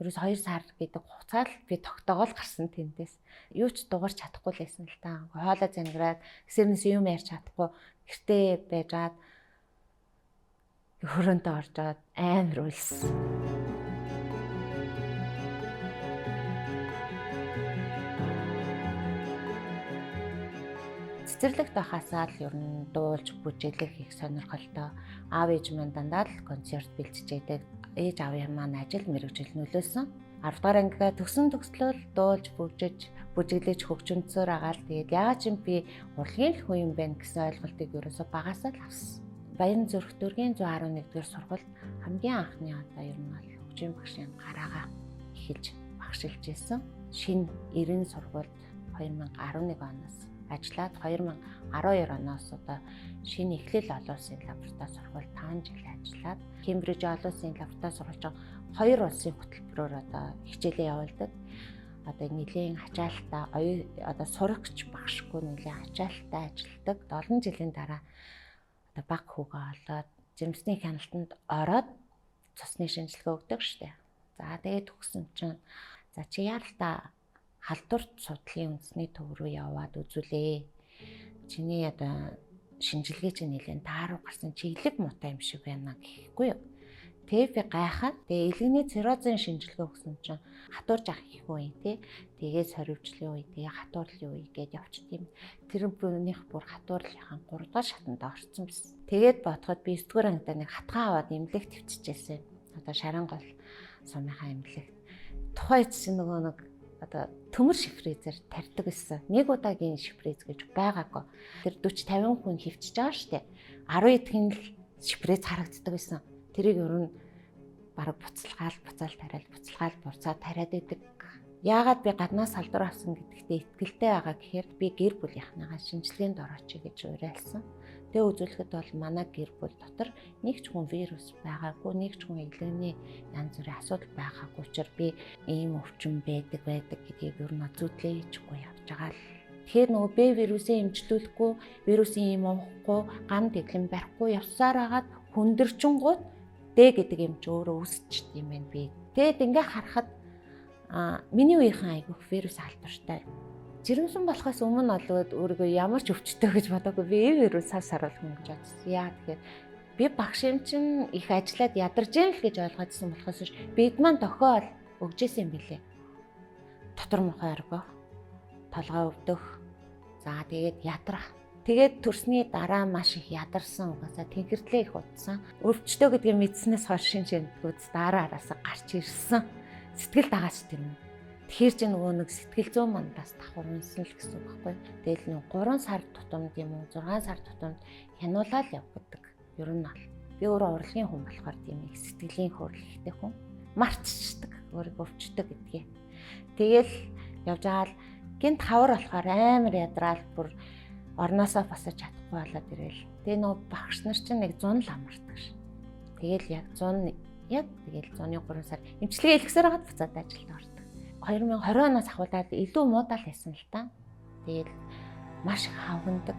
Ерөөс 2 сар гэдэг хугацаад л би тогтоогоол гарсан тэндээс. Юу ч дуурч чадахгүй л байсан л та. Хоолой зангираад гисэрнээс юм ярьж чадахгүй гэртээ байжгаад хөрөндөө оржоод амар үлсэн. Цэцэрлэгт байхасаа л ер нь дуулж бүжиглэх их сонирхолтой. Аав ээж маань дандаа л концерт бэлтжиж байдаг. Ээж аавын маань ажил мэргэжил нөлөөлсөн. 10 дугаар ангиа төгсөн төгслөөл дуулж бүжиж, бүжиглэж хөгжимцөөр агаал тэгээд яагаад ч юм би урлагийн л хүн юм байна гэсэн ойлголтыг ерөөсөө багасаа л авсан. Баян зүрх дүүргийн 111 дугаар сургуульд хамгийн анхны одоо ер нь бол хөгжим багшийн гараагаа эхэлж багшилж исэн. Шинэ 90 сургуульд 2011 оноос ажиллаад 2012 оноос одоо шинэ эхлэл олон улсын лаборатори сургууль 5 жил ажиллаад Кембриж олон улсын лаборатори сургуульч хоёр улсын хөтөлбөрөөр одоо хичээлээ явуулдаг. Одоо нэлийн ачаалттай одоо сурагч багшгүй нэлийн ачаалттай ажилладаг. Олон жилийн дараа одоо баг хүүгээ олоод жирэмсний хяналтанд ороод цусны шинжилгээ өгдөг штэ. За тэгээд төгсөн чинь за чи яаралта халдвар судлалын үндэсний төв рүү яваад үзүүлээ. Чиний одоо шинжилгээ чинь нэлээд тааруу гарсан чи элэг муутай юм шиг байна гэхгүй юу. Тэгээ би гайхаад тэгээ элэгний циррозын шинжилгээ өгсөн чинь хатуурж ах их үе тий. Тэгээ сорвижлын үе, тэгээ хатуурлын үе гэдээ явчихд юм. Тэр бүрнийх бүр хатуурлынхаа 3 дугаар шатанд орсон байсан. Тэгээд бодоход би 9 дугаар ангидаа нэг хатгаа аваад эмнэлэгт төвччихсэн. Одоо Шарангол сумынхаа эмнэлэгт. Тухайн чинь нөгөө нэг одоо төмөр шифрезээр тарьдаг байсан. Нэг удаагийн шифрез гэж байгаагүй. Тэр 40 50 хүн хөвчж байгаа штэ. 10 идэхэн л шифрез харагддаг байсан. Тэрийг ер нь бараг буцалгаал буцаал тариал буцалгаал буцаа тариад идэг. Яагаад би гаднаас салдвар авсан гэдэгтээ итгэлтэй байгаа гэхээр би гэр бүлийнхнийгаа шинжилгээнд орооч гэж уриалсан. Тэгээ үзүүлэхэд бол манай гэр бүл дотор нэг ч хүн вирус байгаагүй, нэг ч хүн элэгний янз бүрийн асуудал байгаагүй учраас би ийм өвчин байдаг гэдгийг ер нь зүтлээчгүй явж байгаа л. Тэгэхээр нөгөө Б вирусээ эмчлүүлэхгүй, вирусын юм уухгүй, гам тэглэн барихгүй явсаар хагаад хүндэрчингууд Д гэдэг юм ч өөрөө үүсчихдээ юм байна би. Тэгэд ингээ харахад миний үеийнхэн айгүйх вирус алдартай. Жирэмсэн болохоос өмнө бол өөрийгөө ямар ч өвчтөй гэж бодоогүй. Би вирус сар саруул хүн гэж бодсон. Яа тэгэхээр би багш юм чинь их ажиллаад ядарч юм л гэж ойлгоодсон болохоос биш бид маань тохиол өгчээсэн юм билээ. Дотор мохой аргох, толгой өвдөх, за тэгээд ядрах. Тэгээд төрсний дараа маш их ядарсан угаасаа тэнхэрдлээ их удсан. Өвчтөө гэдгийг мэдснээс хойш шин шиндгүүд дараа араасаа гарч ирсэн. Сэтгэл дагаач тэр юм. Тэгэхээр чи нөгөө нэг сэтгэл зүйн маань бас давхар унсан л гэсэн үг байхгүй. Тэгэл нэг 3 сар тутамд юм уу 6 сар тутамд хянуулаад явдаг. Ер нь бол би өөрөө урлагийн хүн болохоор тийм их сэтгэлийн хөөрөл ихтэй хүн. Мартчихдаг, өөрийгөө өвчтөг гэдгийг. Тэгэл явж байгаа л гинт хавар болохоор амар ядраал бүр орноосоо босож чадахгүй болоод ирээл. Тэгээ нөгөө багш нар чинь нэг 100 л амардаг ш. Тэгэл яг 100 яг тэгэл зуны 3 сар эмчилгээ илгэсээр хагаад буцаад ажилд ордог. 2020 оноос ахуулаад илүү муудаал байсан л та. Тэгэл маш их хавгандаг.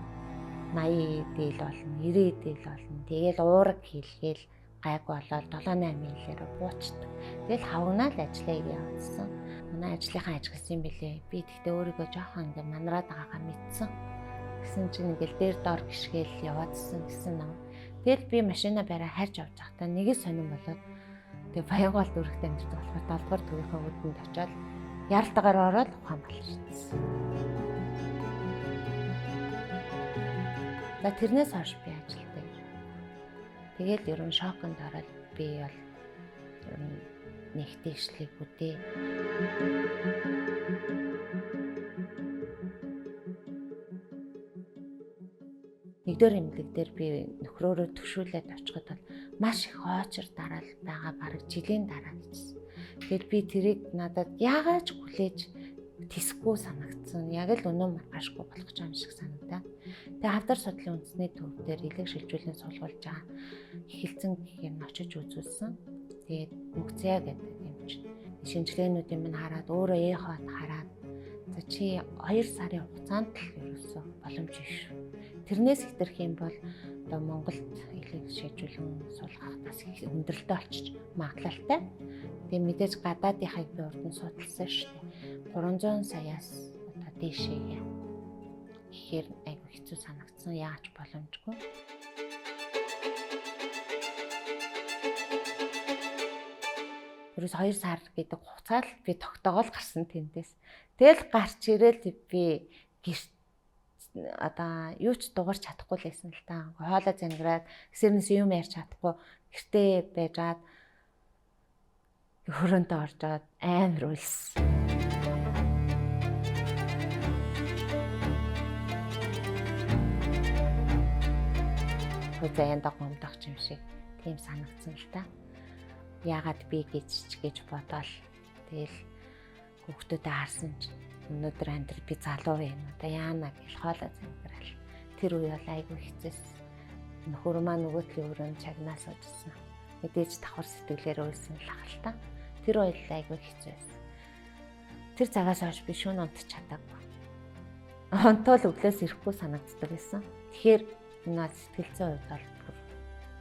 80 дээл болно, 90 дээл болно. Тэгэл уураг хийлгээл гайг болоод 7 8 хэлээр буучдаг. Тэгэл хавгнаал ажиллаа явуулсан. Манай ажлынхаа ажигласан юм бэлээ. Би тэгтээ өөрийгөө жоохон ингээ манраад байгаагаа мэдсэн. Гэсэн чинь ингээл дээр доор гიშгээл яваадсан гэсэн нам. Тэгэл би машина бариа харж авч байхдаа нэг л сонирн болоод тэгээ Баянгол дүүрэгт амьдардаг болохоор 7 дугаар төвийнхээ үүдэнд очиод яралтаагаар ороод ухаан балчсан. За тэрнээс хойш би ажилдаа. Тэгэл ер нь шоконд ороод би бол ер нь нэг дэвшлээгүй дээ. Нэгдүгээр эмнэлэг дээр би нөхрөөрөө төвшүүлээд очиход бол маш их хоочор дараал байгаа бараг жилийн дараа гэжсэн. Тэгэл би тэрийг надад яагаад ч хүлээж тэсэхгүй санагдсан. Яг л өнөө маргаашгүй болох юм шиг санагдаа. Тэгээ хавдар судлалын үндэсний төв дээр элэг шилжүүлэн суулгуулж байгаа эхэлцэн гэх юм очиж үзүүлсэн. Тэгээд мөгцөө гэдэг юм чинь шинжилгээнүүдийн минь хараад өөрөө эхот хараад за чи 2 сарын хугацаанд л ерөөсөө боломж биш. Тэрнээс хэтэрх юм бол одоо Монголд элэг шийдвүлэн суулгах бас хүндрэлтэй болчих магадлалтай. Тэгээ мэдээж гадаадынхыг би урд нь судалсан шүү дээ. 300 саяас одоо дээшээ гэхээр айгүй хэцүү санагдсан. Яаж боломжгүй. Ерөөс 2 сар гэдэг хугацаанд би тогтоогоол гарсан тэндээс. Тэгэл гарч ирээл би гэрт одоо юу ч дугарч чадахгүй л байсан л та. Хоолой зангираад гисэрнээс юм ярьж чадахгүй гэртээ байжгаад хөрөндөө оржоод амар уйлсан. Заяанда гомдох юм шиг тийм санагдсан л та. Яагаад би гэж гэж бодоол. Тэгэл хүүхдүүдэд харсан чинь өнөөдөр амьдрал би залуу юм одоо яана гэл хоолой зангирал. Тэр үе бол айгүй хэцээс. Нөхөр маань нөгөө талын өрөөнд чагнаа суужсэн. Мэдээж давхар сэтгэлээр уйлсан л ах л та. Тэр үе л айгүй хэцүү байсан. Тэр цагаас хойш би шөнө унтчих чадаагүй. Онтол өглөөс ирэхгүй санагддаг байсан. Тэгэхээр энэ сэтгэл зүйн хувьд бол бүр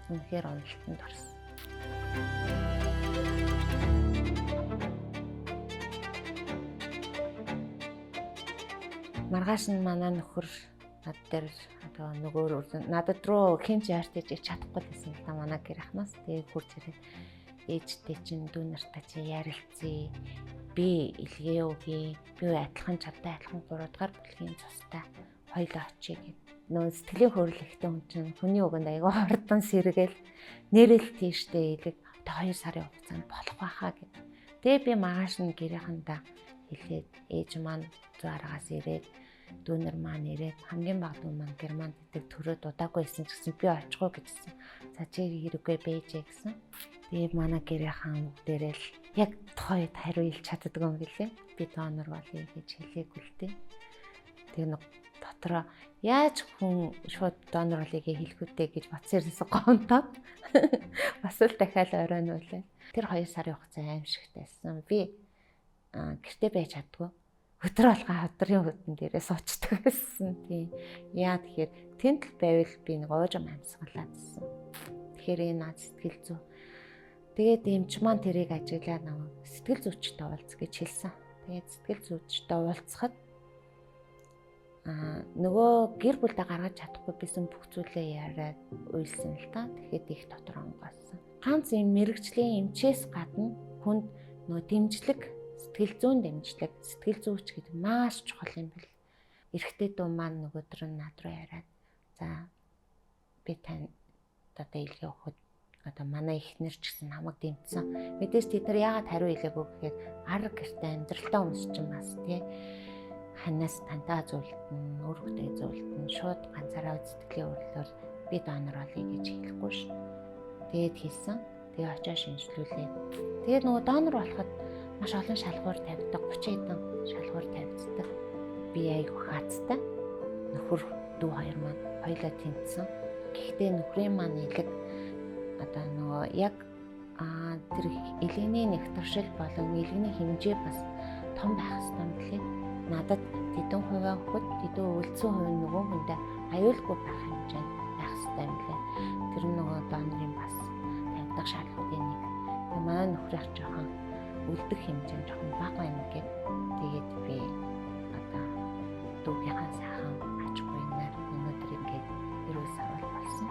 үнэхээр онолтонд орсон. Маргааш нь манай нөхөр над дээр одоо нөгөө надад руу хэн ч яарч иж чадахгүй байсан л та манай гэр ахнаас. Тэгээ хурж ирээд ээжтэй чинь дүү нартай чи ярилцъя. Би илгээ өгье. Би адилхан чамтай адилхан 3 дугаар бүлгийн цустай хоёлоо очие гэд. Нөө сэтгэлийн хөөрөл ихтэй хүн чинь хүний үгэнд айгүй хурдан сэргээл нэрэл тийштэй илэг одоо 2 сарын хугацаанд болох байхаа гэд. Тэгээ би маргааш нь гэрээхэндээ хэлээд ээж маань зүү аргаас ирээд дүүнер маань ирээд хамгийн бага дүү маань Германд гэдэг төрөөд удаагүй байсан ч гэсэн би очихгүй гэжсэн. За чи хэрэггүй бэжээ гэсэн. Тэгээ манай гэрийнхэн бүгдээрээ л яг тухайд хариу хэлж чаддгүй юм билээ. Би донор болъё гэж хэлээгүй л дээ. Тэгээ нэг дотроо яаж хүн шууд донор болъё гэж хэлэхүүтэй гэж бодсон юмсан гомдоод бас л дахиад оройн үлээ. Тэр 2 сарын хугацаа аимшигтайсан. Би гэртээ байж чаддгүй. Өдөр болгон ходрын хөдөн дээрээ суучдаг байсан. Тийм. Яа тэгэхээр тэнд л байвал би нэг уужим амьсгалаад байсан. Тэгэхээр энэ наад сэтгэл зүй. Тэгээд эмч маань тэрийг ажиглаад намайг сэтгэл зүйчтэй уулз гэж хэлсэн. Тэгээд сэтгэл зүйчтэй уулзахад нөгөө гэр бүлдээ гаргаж чадахгүй байсан бүх зүйлээ яриад уйлсан л та. Тэгэхэд их дотор онгойлсон. Ганц юм мэрэгжлийн эмчээс гадна хүнд нөгөө дэмжлэг, сэтгэл зүйн дэмжлэг, сэтгэл зүйч гэдэг маш чухал юм бэл. Эрэгтэй дүү маань нөгөөдөр нь над руу яриад за би тань одоо илгээ өгөхөд одоо манай эхнэр ч гэсэн намайг дэмжсэн. Мэдээж тэд нар яагаад хариу хэлээгүй гэхээр ар гэрте амьдралтай хүмүүс чинь бас тий ханаас тантай зөвлөлтөн, үр хүүхдээ зөвлөлтөн шууд ганцаараа сэтгэлийн өөрлөлөөр би донор болъё гэж хэлэхгүй ш. Тэгээд хэлсэн. Тэгээ очоо шинжлүүлээ. Тэгээд нөгөө донор болоход маш олон шалгуур тавьдаг, 30 хэдэн шалгуур тавьддаг. Би айгүй хаацтай. Нөхөр дүү хоёр маань хоёлаа тэнцсэн. Гэхдээ нөхрийн маань элэг одоо нөгөө яг тэр элэгний нэгтэршил болон элэгний хэмжээ бас том байх ёстой юм лээ. Надад тэдэн хувиа өгөхөд тэдэн өлдсөн хувь нь нөгөө хүндээ аюулгүй байх хэмжээнд байх ёстой юм лээ. Тэр нөгөө донорын бас тавьдаг шаардлагуудын нэг. Тэгээ манай нөхрийнх жоохон үлдэх хэмжээ нь жоохон бага байна гэд. Тэгээд би одоо дүүгийнхаа сайхан аж буйнаар өнөөдөр ингээд эрүүл саруул болсон.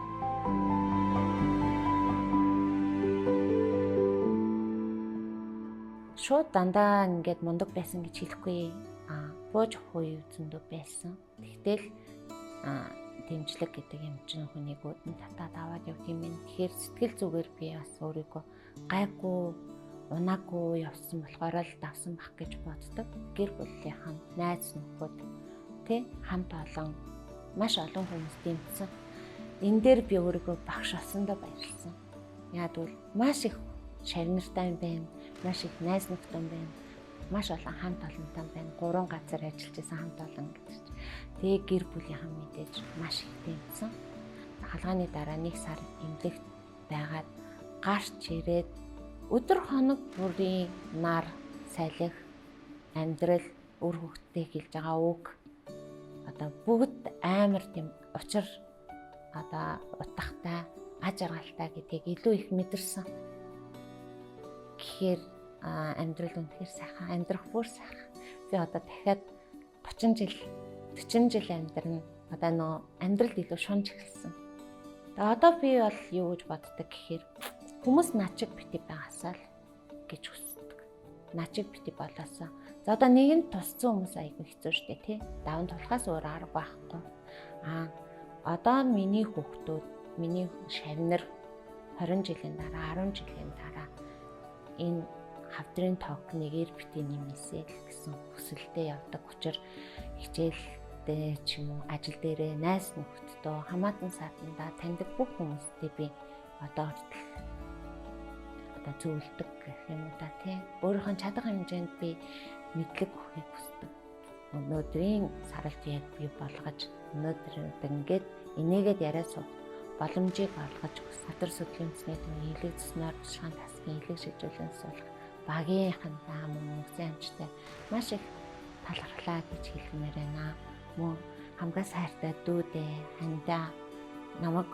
Шууд дандаа ингээд мундаг байсан гэж хэлэхгүй. Бууж өгөх үе зөндөө байсан. Тэгтэл дэмжлэг гэдэг юм чинь хүнийг үүдэн татаад аваад явд юм байна. Тэгэхээр сэтгэл зүгээр би бас өөрийгөө гайгүй, унаагүй явсан болохоор л давсан бах гэж боддог. Гэр бүлийнхэн, найз нөхөд тий хамт олон маш олон хүмүүс дэмжсэн. Энэ дээр би өөрийгөө багш олсондоо баярлсан. Яг бол маш их шавнартай юм байна. Маш их найз нөхдөд юм байна. Маш олон хамт олонтой байна. 3 газар ажиллаж байсан хамт олон гэдэг чинь. Тэгээ гэр бүлийнхэн мэдээж маш их дэмжсэн. Хаалганы дараа 1 сар эмнэлэгт байгаад гарч ирээд өдөр хоног бүрийн нар салхи амьдрал үр хөвгттэй хэлж байгаа үг одоо Одоо бүгд амар тийм учир одоо утгатай, аж аргалтай гэдгийг илүү их мэдэрсэн. Гэхээр амьдрал үнэхээр сайхан, амьдрах бүр сайхан. Би одоо дахиад 30 жил, 40 жил амьдрна. Одоо нөө амьдралд илүү шунж эхэлсэн. Тэгээ одоо би бол юу гэж боддог гэхээр хүмүүс над шиг бити байгаасаа л гэж хүсдэг. Над шиг бити болоосоо. За одоо нэгэнд тусцсан хүмүүс айгүй хэцүү шттэ тий. Даван тулахаас өөр арга байхгүй. Аа одоо миний хүүхдүүд, миний шавнар 20 жилийн дараа, 10 жилийн дараа энэ хавдрын тог нэгээр бити нэмээсэй л гэсэн хүсэлтэд явдаг учраас хичээлдээ ч юм уу ажил дээрээ найз нөхдөдөө хамаатан саатандаа таньдаг бүх хүмүүстэй би одоо хүртэл одоо зөвлөдөг гэх юм уу та тий. Өөрийнхөө чадах хэмжээнд би мэдлэг өгөхийг хүсдэг. Өнөөдрийн саралт яг бий болгож өнөөдөр ингээд энийгээд яриа суух боломжийг олгож Хавдар судлалын үндэсний төвийн элэг зсноор тушгаан тасгийн элэг шилжүүлэн суулгах багийнхантаа мөн мөгзийн амжтай маш их талархлаа гэж хэлмээр байна. Мөн хамгаас хайртай дүүдээ хандаа намайг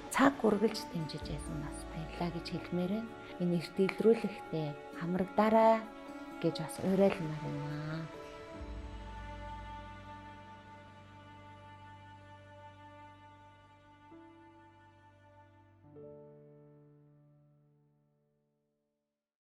цаг үргэлж дэмжиж байсан бас баярлаа гэж хэлмээр байна. Энэ эрт илрүүлэхдээ хамрагдаарай гэж бас уриалмаар байна.